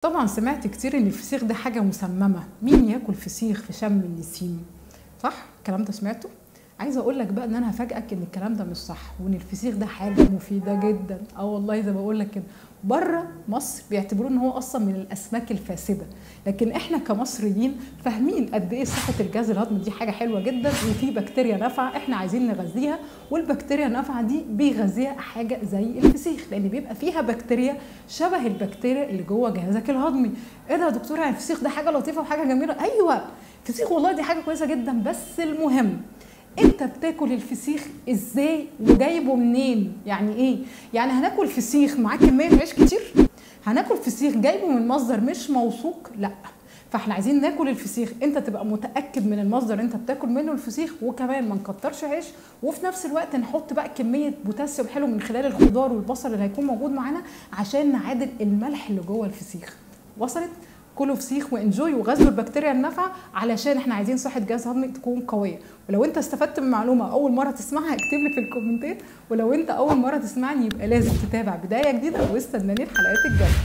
طبعا سمعت كتير ان الفسيخ ده حاجة مسممه، مين ياكل فسيخ في شم النسيم؟ صح الكلام ده سمعته؟ عايزه اقول لك بقى ان انا هفاجئك ان الكلام ده مش صح، وان الفسيخ ده حاجة مفيدة جدا. والله زي ما بقول لك كده، بره مصر بيعتبروه ان هو اصلا من الاسماك الفاسدة، لكن احنا كمصريين فاهمين قد ايه صحة الجهاز الهضمي دي حاجة حلوة جدا، وفي بكتيريا نافعة احنا عايزين نغذيها، والبكتيريا النافعة دي بيغذيها حاجة زي الفسيخ، لان بيبقى فيها بكتيريا شبه البكتيريا اللي جوه جهازك الهضمي. ايه ده يا دكتورة، يعني الفسيخ ده حاجة لطيفة وحاجه جميلة؟ ايوه الفسيخ والله دي حاجة كويسة جدا، بس المهم انت بتاكل الفسيخ ازاي وجايبه منين؟ يعني ايه؟ يعني هناكل فسيخ معاه كمية عيش كتير؟ هناكل فسيخ جايبه من مصدر مش موثوق؟ لا. فاحنا عايزين ناكل الفسيخ انت تبقى متاكد من المصدر انت بتاكل منه الفسيخ، وكمان ما نكترش عيش، وفي نفس الوقت نحط بقى كمية بوتاسيوم حلو من خلال الخضار والبصل اللي هيكون موجود معانا عشان نعادل الملح اللي جوه الفسيخ. وصلت؟ كلوا فسيخ وانجوي وغذوا البكتيريا النافعة علشان احنا عايزين صحة جهاز هضمي تكون قوية. ولو انت استفدت من معلومة اول مرة تسمعها اكتب لي في الكومنتات، ولو انت اول مرة تسمعني يبقى لازم تتابع بداية جديدة واستناني الحلقات الجاية.